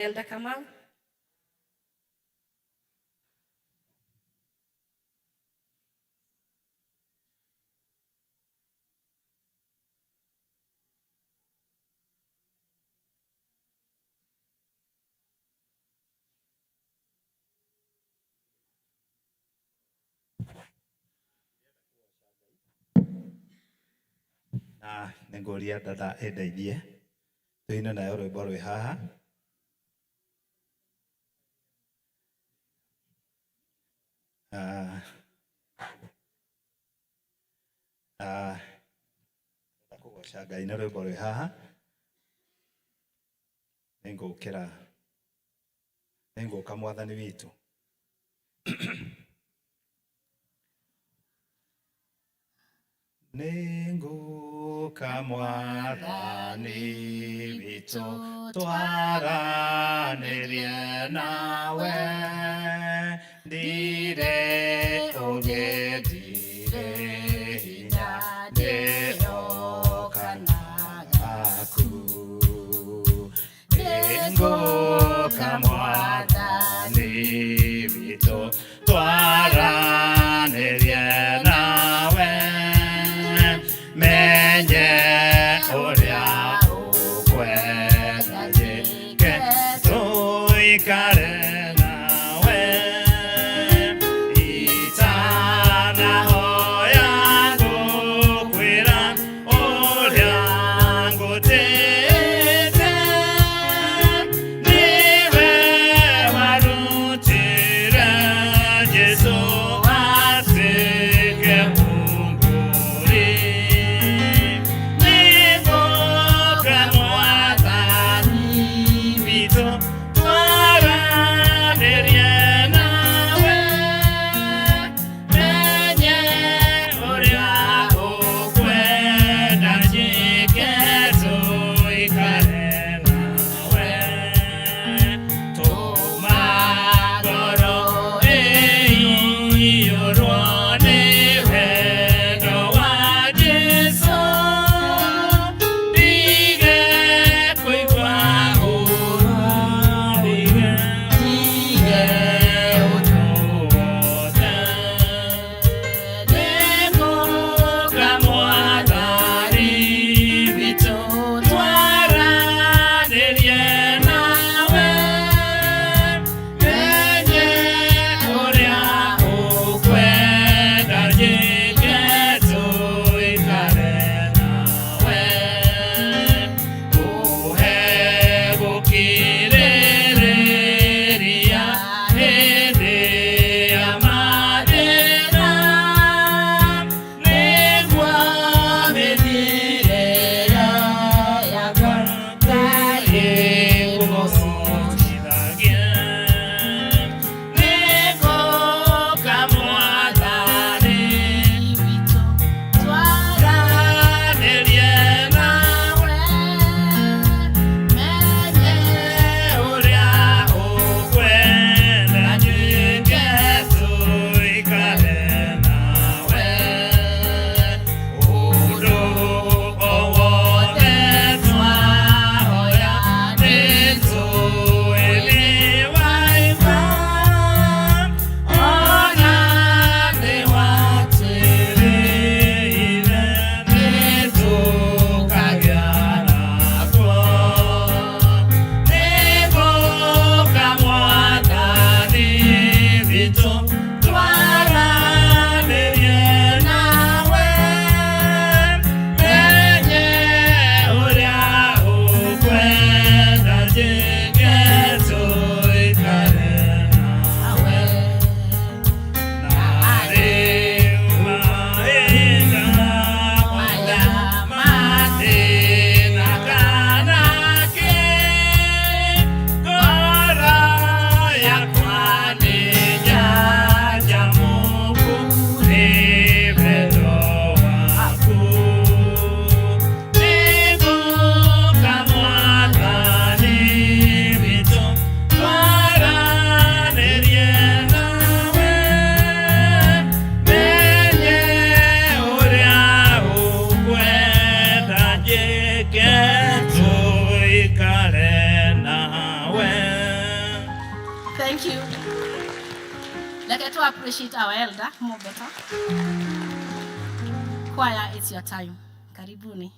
Elder Kamau. Na nĩngũria dada ĩndeithie tũine nayo rwĩmbo rwĩ haha. Ah, ah, kũgoca Ngai na rwĩmbo rwĩ haha. Nĩngũkĩra, nĩngũka mwathani witũ. Nĩngũka mwathani witũ twaranĩrie nawe, ndirĩ ũngĩ, ndirĩ hinya, ndĩhoka naku. Nĩngũka mwathani witũ twaranĩrie nawe, menye ũrĩa ũkwenda njĩke, tũikare nawe. Itanahoya ngũkwĩra ũrĩa ngũtĩĩte, nĩwe warutire Jesũ atuĩke mũngũri. Nĩngũka mwathani witũ twaranĩrie nawe, menye ũrĩa ũkwenda njĩke, tũikare nawe. Tũma ngoro ĩiyũrwo nĩ wendo wa Jesũ, ndige kũigua ũũru, ndige Thank you. Like to appreciate our elder more better. Choir, it's your time. Karibuni.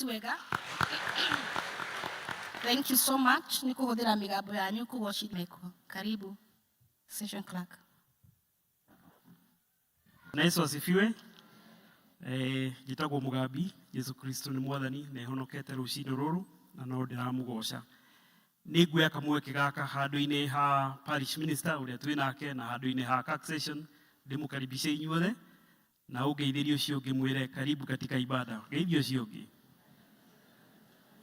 Wega. Thank you so much. Nĩ kũhũthĩra mĩgambo yanyu kũgocithia. Karibu session clerk. Bwana Yesu asifiwe. Njĩtagwo Mũgambi. Jesu Kristo nĩ Mwathani na ehonokete rũcinĩ rũrũ na no ndĩramũgoca. Nĩ nguoya kamweke gaka handũ-inĩ ha parish minister ũrĩa twĩ nake na handũ-inĩ ha taxation ndĩmũkaribishe inyuothe na ũngeithĩrie ũcio ũngĩ, mwĩre karibu katika ibada. Geithia ũcio ũngĩ.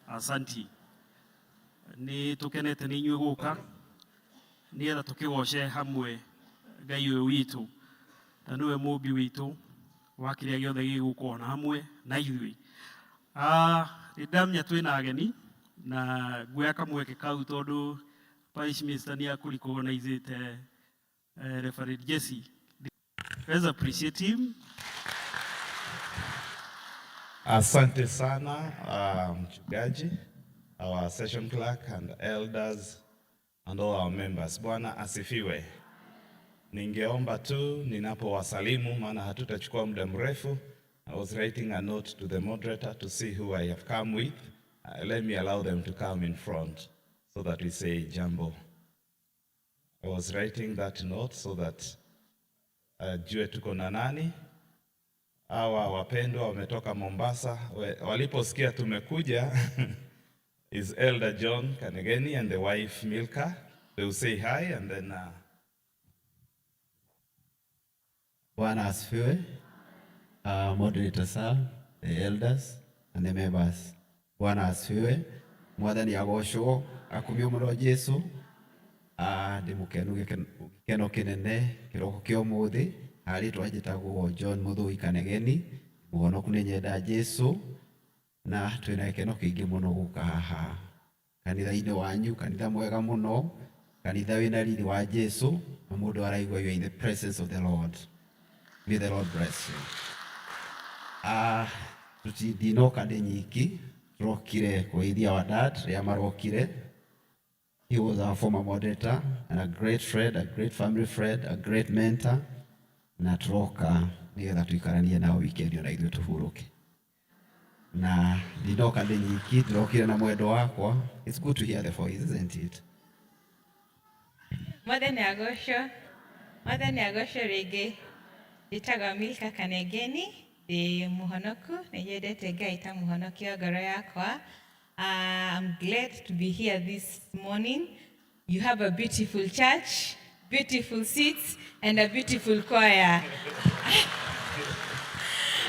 Asanti. Nĩ tũkenete nĩ inyuĩ gũka nĩgetha tũkĩgoce hamwe Ngai ũyũ witũ na nĩwe mũmbi witũ wa kĩrĩa gĩothe gĩgũka ona hamwe na ithuĩ. Nĩ ndamenya twĩna ageni na nguoya kamweke kau tondũ parish minister nĩ akũrecognize Reverend Jesse. Let's appreciate him. Asante sana, mchungaji, our session clerk and elders and all our members. Bwana asifiwe. Ningeomba tu ninapowasalimu, maana hatutachukua muda mrefu. I was writing a note to the moderator to see who I have come with. Let me allow them to come in front so that we say jambo. I was writing that note so that jue tuko na nani. Hawa wapendwa wametoka Mombasa, waliposikia tumekuja is Elder John Kanegeni and the wife Milka. They will say hi and then Bwana asifiwe. Moderator sir, the elders and the members. Bwana asifiwe. Mwathani agocwo, akumio mũno Jesu. Ndĩ mũkenu gĩkeno kĩnene kĩroko kĩa ũmũthĩ. Harĩ njĩtagwo John Mũthũi Kanegeni, mũhonoku nĩ nyenda Jesu na twĩna gĩkeno kĩingĩ mũno gũka haha kanitha-inĩ wanyu, kanitha mwega mũno, kanitha wĩna riri wa Jesu na mũndũ araigua you are in the presence of the Lord. May the Lord bless you. Ndinoka ndĩ nyiki, tũrokire kũgeithia our dad rĩrĩa marokire. He was our former moderator and a great friend, a great family friend, a great mentor. Na tũroka nĩgetha tũikaranie nao weekend ona ithuĩ tũhurũke. Na ndinoka ndĩ nyiki, ndĩrokire na mwendwa wakwa. It's good to hear the voice, isn't it? Mwathani agocwo, Mwathani agocwo rĩngĩ. Njĩtagwo Milka Kanegeni, ndĩ mũhonoku, nĩ nyendete Ngai ta mũhonokia wa ngoro yakwa. I'm glad to be here this morning. You have a beautiful church, beautiful seats, and a beautiful choir.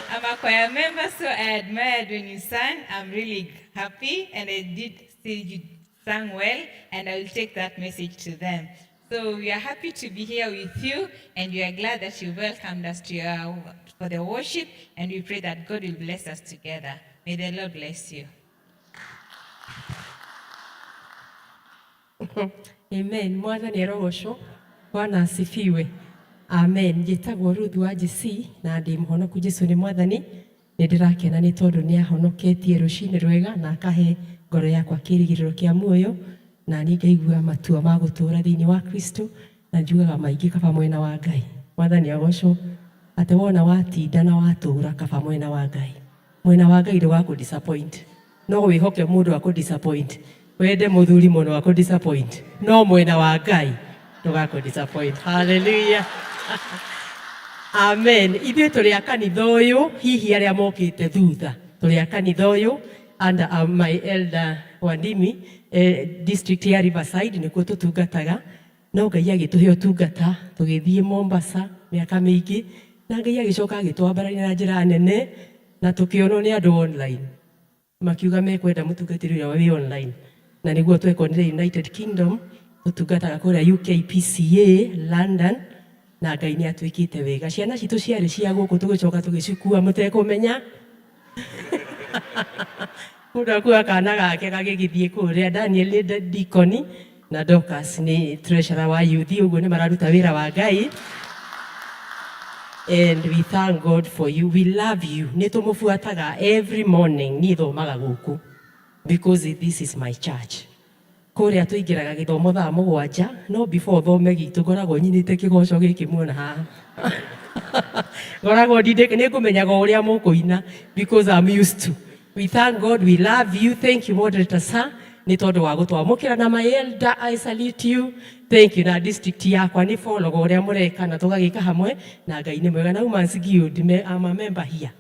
I'm a choir member, so I admired when you sang. I'm really happy, and I did see you sang well, and I will take that message to them. So we are happy to be here with you, and we are glad that you welcomed us for the worship, and we pray that God will bless us together. May the Lord bless you. Amen. Mwathani arogocwo. Bwana asifiwe. Amen. Njĩtagwo Ruth wa GC na ndĩ mũhonoku. Jesu nĩ Mwathani. Nĩ ndĩrakena nĩ tondũ nĩ ahonoketie rũcinĩ rwega na akahe ngoro yakwa kĩĩrĩgĩrĩro kĩa muoyo na niĩ ngaigua matua ma gũtũũra thĩinĩ wa Kristo na njugaga maingĩ kaba mwena wa Ngai. Mwathani agocwo. Atĩ wona watinda na watũũra kaba mwena wa Ngai. Mwena wa Ngai ndũgakũ disappoint. No wĩhoke mũndũ akũ disappoint. Wende mũthuri mũno akũ disappoint. No mwena wa Ngai ndũgakũ disappoint. Hallelujah. Amen. Ithuĩ tũrĩ a kanitha ũyũ, hihi arĩa mokĩte thutha. Tũrĩ a kanitha ũyũ under my elder Wandimi, district ya Riverside nĩkuo tũtungataga. No Ngai agĩtũhe ũtungata tũgĩthiĩ Mombasa mĩaka mĩingĩ na Ngai agĩcoka agĩtwambararia na njĩra nene na tũkĩonwo nĩ andũ online, makiuga mekwenda mũtungatĩri ũrĩa wĩ online na nĩguo twekonire United Kingdom. Tũtungataga kũrĩa UKPCA London na Ngai nĩ atwĩkĩte wega. Ciana citũ ciarĩ cia gũkũ, tũgĩcoka tũgĩcikua mũtekũmenya. Mũndũ akua kana gake gagĩgĩthiĩ kũrĩa. Daniel nĩ deacon na Dorcas nĩ treasurer wa youth, ũguo nĩ mararuta wĩra wa Ngai and we thank God for you. We love you. Nĩ tũmũbuataga every morning. Niĩ thomaga gũkũ because this is my church. Kũrĩa tũingĩraga gĩthomo thaa 7, no before thome gitũ ngoragwo nyinĩte kĩgoco gĩkĩ muona haha. Ngoragwo ndindĩke nĩ ngũmenyaga ũrĩa mũkũina because I'm used to. We thank God, we love you. Thank you, moderator sir, nĩ tondũ wa gũtwamũkĩra na my elder, I salute you. Thank you. Na district yakwa nĩ follow ũrĩa mũreka na tũgagĩka hamwe na Ngai nĩ mwega. Na Women's Guild, I'm a member here.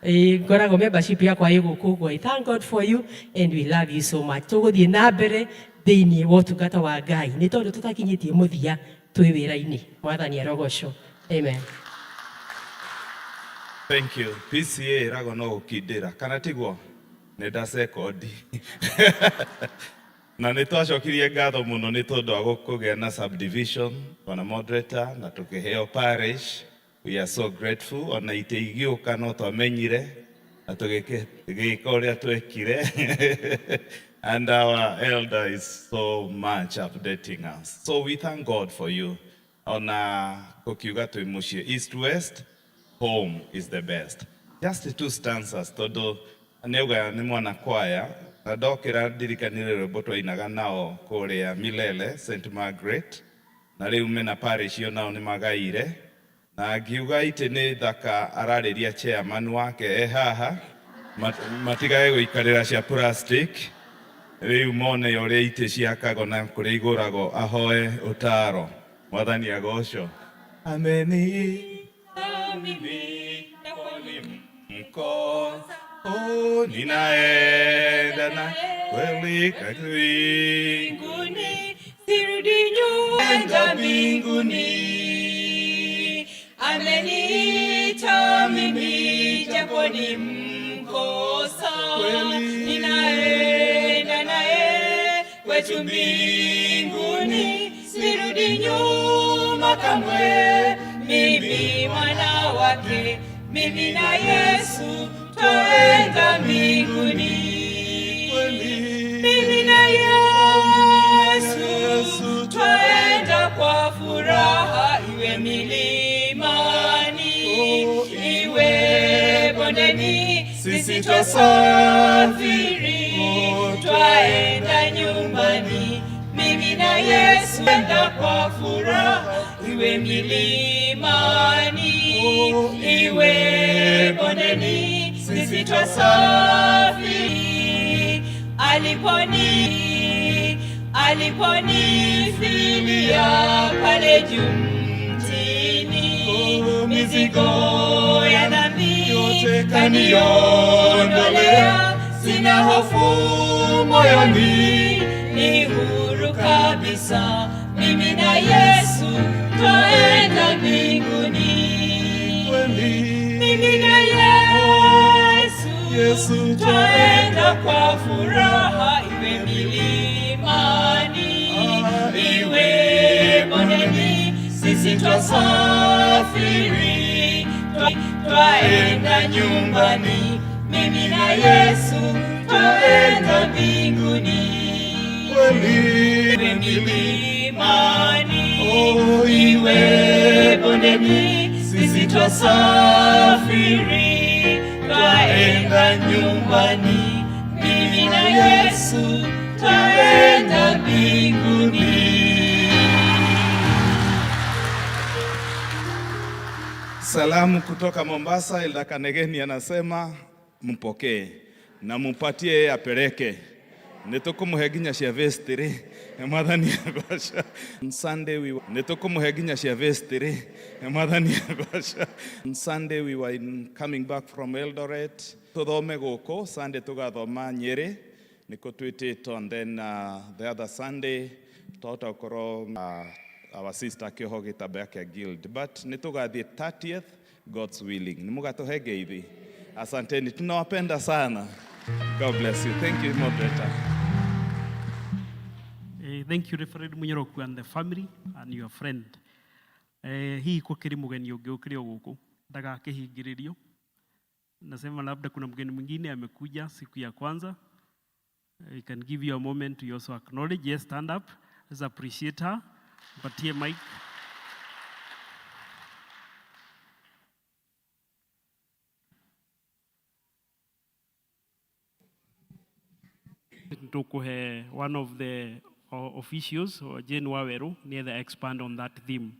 Ĩĩ, ngoragwo membership yakwa ĩ gũkũ ũguo. I thank God for you and we love you so much. Tũgũthiĩ na mbere thĩinĩ wa ũtungata wa Ngai nĩ tondũ tũtakinyĩtie mũthia twĩ wĩra-inĩ. Mwathani arogocwo. Amen. Thank you. PCA ĩragwo no gũkindĩra kana tiguo? Nĩ ndacekondi na nĩ twacokirie ngatho mũno nĩ tondũ wa kũgĩa na subdivision, bwana moderator, na tũkĩheo parish. We are so grateful. Ona itĩ igĩũka no twamenyire na tũgĩka ũrĩa twekire. And our elder is so much updating us, so we thank God for you. Ona gũkiuga twĩ mũciĩ, east, west, home is the best. Just two stanzas tondũ nĩauga nĩ mwana kwaya na ndokĩra ndirikanire rwĩmbo twainaga nao kũrĩa Milele St Margaret, na rĩu mena parish io nao nĩ magaire, na ngiuga itĩ nĩ thaka ararĩria chairman wake e haha matigage gũikarĩra cia plastic, rĩu mone ũrĩa itĩ ciakagwo na kũrĩa igũragwo, ahoe ũtaro. Mwathani agocwo. Ameni mimi mko, oh, ninaenda na kweli mbinguni, sirudi nyuma mbinguni. Ameniita mimi japo ni mkosa, ninaenda naye kwetu mbinguni, sirudi nyuma kamwe. Mimi mwana wake, mimi na Yesu twaenda mbinguni. Mimi na Yesu twaenda kwa furaha, iwe milimani, iwe bondeni, sisi twasafiri, twaenda nyumbani. Mimi na Yesu twaenda kwa furaha, iwe milimani, iwe bondeni, sisi twasafiri. Aliponifilia pale juu mtini, mizigo ya dhambi yote kaniondolea, sina hofu moyoni, ni huru kabisa. Mimi na Yesu twaenda mbinguni. Mimi na Yesu twaenda kwa furaha, iwe milimani, iwe bondeni, sisi twasafiri, twaenda nyumbani. Mimi na Yesu twaenda mbinguni. Iwe milimani, iwe bondeni, sisi twasafiri, twaenda nyumbani. Mimi na Yesu twaenda mbinguni. Salamu kutoka Mombasa, Elda Kanegeni anasema mpokee na mupatie yeye apeleke. Nĩtũkũmũhe nginya cia vestry. Mwathani agoca. On Sunday we nĩtũkũmũhe nginya cia vestry. Mwathani agoca. On Sunday we were in coming back from Eldoret. Tuthome gũkũ, Sunday tũgathoma Nyĩrĩ nĩkũ twĩtĩtwo, and then the other Sunday twahota gũkorwo our sister akĩohwo gĩtambaya kĩa guild, but nĩtũgathiĩ 30th, God's willing. Nĩ mũgatũhe ngeithi. Asanteni, tunawapenda sana. God bless you. Thank you, moderator. Thank you, Reverend Munyoroku and the family and your friend. Hihi gũkĩrĩ mũgeni ũngĩ ũkĩrĩ o gũkũ ndagakĩhingĩrĩrio. Nasema labda kuna mgeni mwingine amekuja siku ya kwanza. We can give you a moment to also acknowledge. Yes, stand up. Let's appreciate her. Mpatie mic. Tukuhe one of the officials, Jane Waweru, nigetha expand on that theme.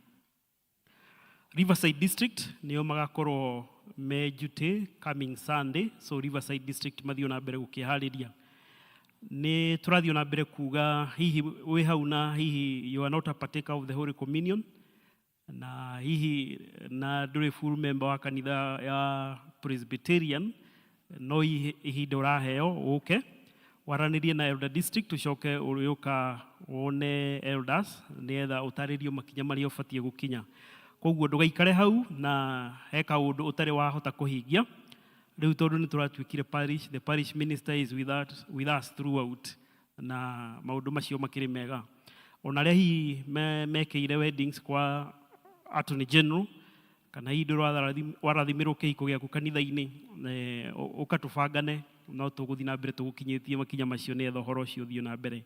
Riverside District nĩo magakorwo me duty coming Sunday, so Riverside District mathiĩ na mbere gũkĩharĩria. Nĩ tũrathiĩ na mbere kuga hihi wĩ hau na hihi you are not a partaker of the Holy Communion. Na hihi na ndũrĩ full member wa kanitha ya Presbyterian, no ihinda ũraheo ũke waranĩrie na elder district, ũcoke ũrĩũka wone elders nĩgetha ũtarĩrio makinya marĩa ũbatiĩ gũkinya. Koguo ndũgaikare hau na he kaũndũ ũtarĩ wahota kũhingia rĩu, tondũ nĩ tũratuĩkire parish. The parish minister is with us throughout, na maũndũ macio makĩrĩ mega. Ona arĩa hihi mekĩire weddings kwa Attorney General, kana hihi ndũrĩ warathimirwo kĩhiko gĩaku kanitha-inĩ, ũka tũbangane, no tũgũthiĩ na mbere tũgũkinyĩtie makinya macio nĩgetha ũhoro ũcio ũthiĩ na mbere.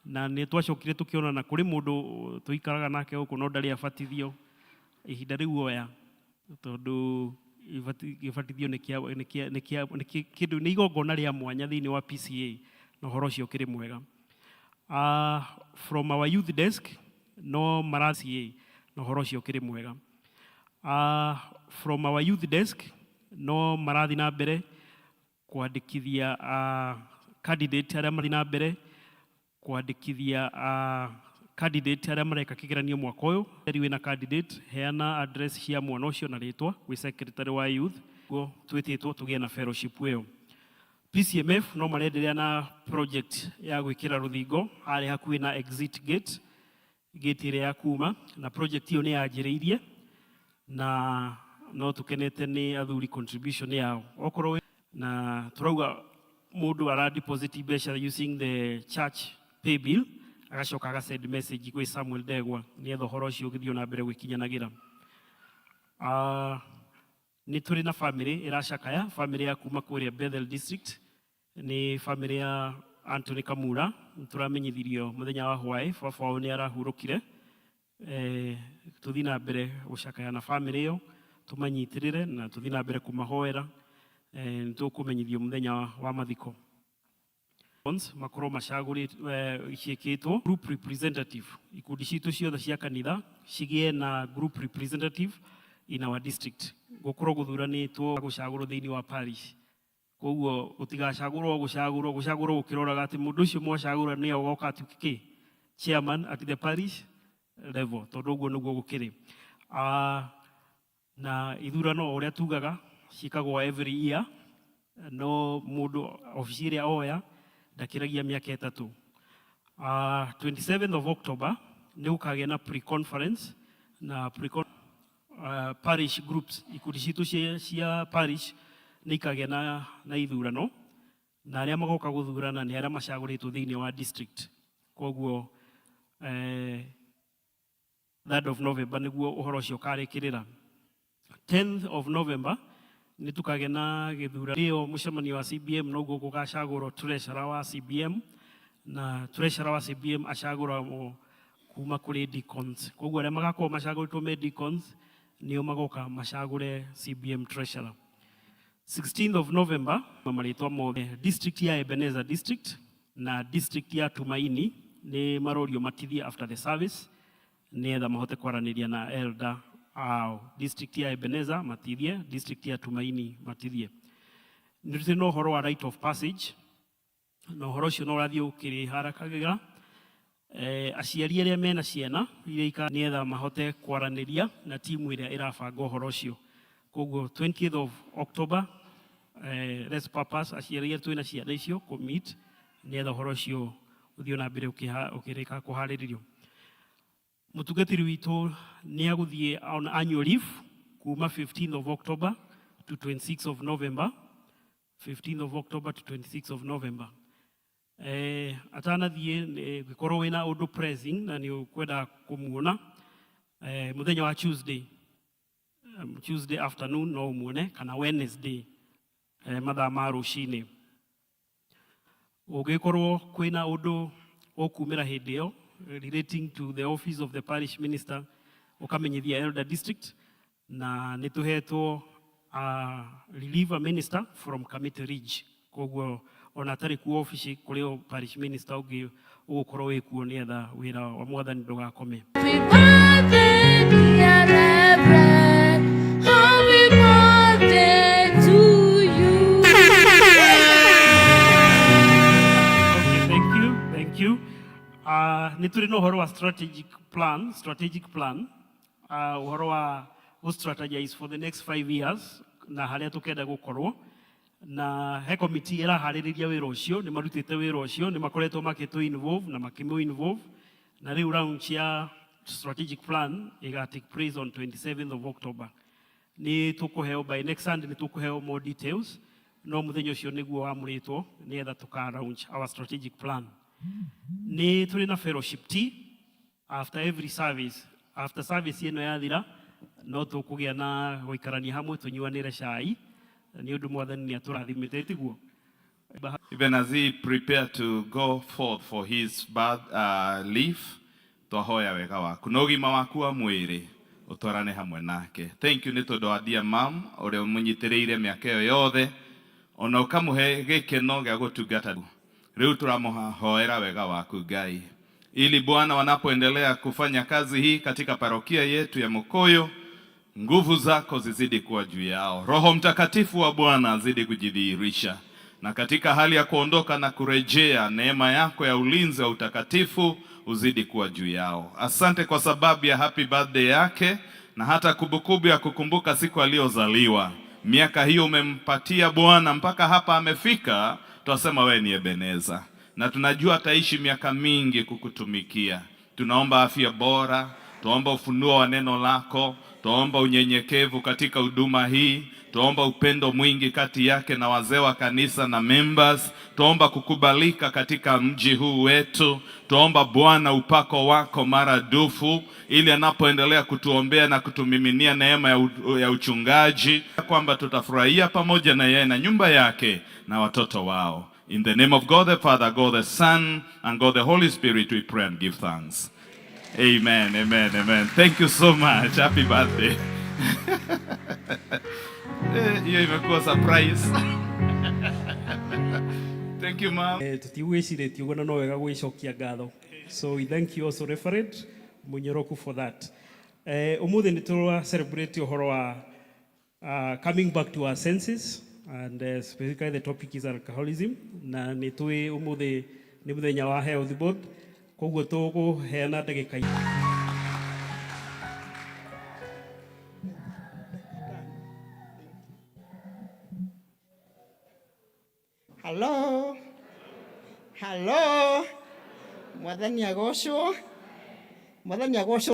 Na nĩ twacokire tũkĩona na kũrĩ mũndũ tũikaraga nake gũkũ no ndarĩ abatithio. Ihinda rĩu oya, tondũ gĩbatithio nĩ kĩa nĩ kĩa nĩ kĩa nĩ kĩndũ nĩ igongona rĩa mwanya thĩinĩ wa PCA, na ũhoro ũcio ũkĩrĩ mwega. From our youth desk no mara CA, na ũhoro ũcio ũkĩrĩ mwega. From our youth desk no marathiĩ na mbere kwandĩkithia candidate arĩa marathiĩ na mbere kwandĩkithia candidate arĩa mareka kĩgeranio mwaka ũyũ. Rĩu wĩna candidate, heana address cia mwana ũcio na rĩtwa gwĩ secretary wa youth, guo twĩtĩtwo tũgĩe na fellowship ĩyo. PCMF no marenderea na project ya gwĩkĩra rũthingo harĩa hakuhĩ na exit gate, gate ĩrĩa ya kuma, na project ĩyo nĩ yanjĩrĩirie, na no tũkenete nĩ athuri contribution yao. Okorwo na tũrauga mũndũ ara deposit mbeca using the church pay bill, agacoka aga send message gwĩ Samuel Ndegwa nĩgetha ũhoro ũcio ũgĩthiĩ na mbere gwĩkinyanagĩra. Nĩ tũrĩ na family ĩracakaya, family ya kuma kũrĩa Bethel District, nĩ family ya Anthony Kamura. Nĩ tũramenyithirio mũthenya wa hwaĩ baba wao nĩ arahurũkire. Tũthiĩ na mbere gũcakaya na family ĩyo, tũmanyitĩrĩre na tũthiĩ na mbere kũmahoera. Nĩ tũkũmenyithio mũthenya wa mathiko makorwo macagũrĩtwo ciĩkĩtwo group representative. Ikundi citũ ciothe cia kanitha cigĩe na group representative in our district, gũkorwo gũthuranĩtwo gũcagũrwo thĩinĩ wa parish. Koguo gũtigacagũrwo gũcagũrwo gũcagũrwo gũkĩroraga atĩ mũndũ ũcio mwacagũra nĩwe ũgoka atuĩke kĩ chairman at the parish level, tondũ ũguo nĩguo gũkĩrĩ. Na ithurano, ũrĩa tugaga, ciĩkagwo every year, no mũndũ obici ĩrĩa oya ndakĩragia mĩaka 3. 27th of October nĩ gũkagĩa na pre-conference na pre parish groups. Ikundi citũ cia parish nĩ ikagĩa na ithurano, na arĩa magoka gũthurana nĩ arĩa macagũrĩtwo thĩinĩ wa district. Koguo 3rd of November nĩguo ũhoro ũcio ũkarĩkĩrĩra. 10th of November nĩ tukagĩa na gĩthurano ĩyo, mũcemanio wa CBM, noguo gũgacagũrwo treasurer wa CBM, na treasurer wa CBM acagũragwo kuma kũrĩ deacons. Koguo arĩa magakorwo macagũrĩtwo me deacons nĩo magoka macagũre CBM treasurer. 16th of November, marĩtwa mothe district ya Ebenezer District na district ya Tumaini nĩ marorio matithie after the service nĩgetha mahote kwaranĩria na elder ao. District ya Ebenezer matithie, district ya Tumaini matithie. Nĩ tũrĩ na ũhoro wa rite of passage, na ũhoro ũcio no ũrathiĩ ũkĩharakagĩra. Aciari arĩa mena ciana iria nĩgetha mahote kwaranĩria na timu ĩrĩa ĩrabanga ũhoro ũcio. Koguo 20th of October, let's purpose, aciari arĩa twĩna ciana icio, kũ-meet nĩgetha ũhoro ũcio ũthiĩ na mbere ũkĩrĩka kũharĩrĩrio. Mũtungatĩri witũ nĩ agũthiĩ on annual leave kuma 15th of October to 26th of November, 15th of October to 26th of November. Atanathiĩ, ngĩkorwo wĩna ũndũ pressing na nĩ ũkwenda kũmuona, mũthenya wa Tuesday, Tuesday afternoon no ũmuone, kana Wednesday, mathaa ma rũcinĩ. Ũngĩkorwo kwĩna ũndũ ũkumĩra hĩndĩ ĩyo relating to the office of the parish minister, ũkamenyithia elder district, na nĩ tũhetwo reliever minister from Kamiti Ridge. Koguo ona atarĩ kuo obici, kũrĩ o parish minister ũngĩ ũgũkorwo wĩ kuo nĩgetha wĩra wa Mwathani ndũgakome. Happy birthday, dear Reverend. Happy birthday to you. Okay, thank you, thank you. Nĩ tũrĩ na ũhoro wa strategic plan. Uhoro wa gũ strategize for the next 5 years na haria tukenda gukorwo na he committee ĩraharĩrĩria wĩra ũcio. Nĩ marutĩte wĩra ũcio, nĩ makoretwo makĩtũ involve na makĩmũ involve, na rĩu launch ya strategic plan ĩga take place on 27th of October. Nĩ tũkũheo by next Sunday, nĩ tũkũheo more details, no mũthenya ũcio nĩguo wamũrĩtwo nĩgetha tũka launch our strategic plan. Nĩ tũrĩ na fellowship tea after every service. After service ĩno yathira, no tũkũgĩa na gũikarania hamwe tũnyuanĩre cai nĩ ũndũ Mwathani nĩ atũrathimĩte, tiguo? Even as he prepared to go forth for his birth, leave, twahoya wega waku na ũgima waku wa mwĩrĩ ũtwarane hamwe nake. Thank you nĩ tondũ wa dear mom ũrĩa ũmũnyitĩrĩire mĩaka ĩyo yothe ona ũkamũhe gĩkeno gĩa gũtungata. Rĩu tũramũhoera wega waku Ngai, ili Bwana wanapoendelea kufanya kazi hii katika parokia yetu ya Mukuyu, nguvu zako zizidi kuwa juu yao. Roho Mtakatifu wa Bwana azidi kujidhihirisha, na katika hali ya kuondoka na kurejea, neema yako ya ulinzi wa utakatifu uzidi kuwa juu yao. Asante kwa sababu ya happy birthday yake na hata kumbukumbu ya kukumbuka siku aliyozaliwa. Miaka hiyo umempatia Bwana mpaka hapa amefika, twasema wewe ni Ebeneza, na tunajua ataishi miaka mingi kukutumikia. Tunaomba afya bora, tuomba ufunuo wa neno lako, tuomba unyenyekevu katika huduma hii, tuomba upendo mwingi kati yake na wazee wa kanisa na members, tuomba kukubalika katika mji huu wetu, tuomba Bwana upako wako maradufu, ili anapoendelea kutuombea na kutumiminia neema ya uchungaji, kwamba tutafurahia pamoja na yeye na nyumba yake na watoto wao. In the name of God the Father, God the Son, and God the Holy Spirit, we pray and give thanks. Amen, amen, amen. Thank you so much. Happy birthday. Eh, hiyo imekuwa surprise. Thank you, ma'am. Eh, tutigwĩcirĩtie ũguo na no wega gwĩcokia ngatho, so we thank you also, Reverend Munyoroku, for that. Eh, ũmũthĩ nĩ tũra celebrate ũhoro wa coming back to our senses, and specifically the topic is alcoholism, na nĩ tũĩ ũmũthĩ nĩ mũthenya wa health board, koguo tũkũheana ndagĩka Hello. Hello. Mwathani agocwo. Mwathani agocwo.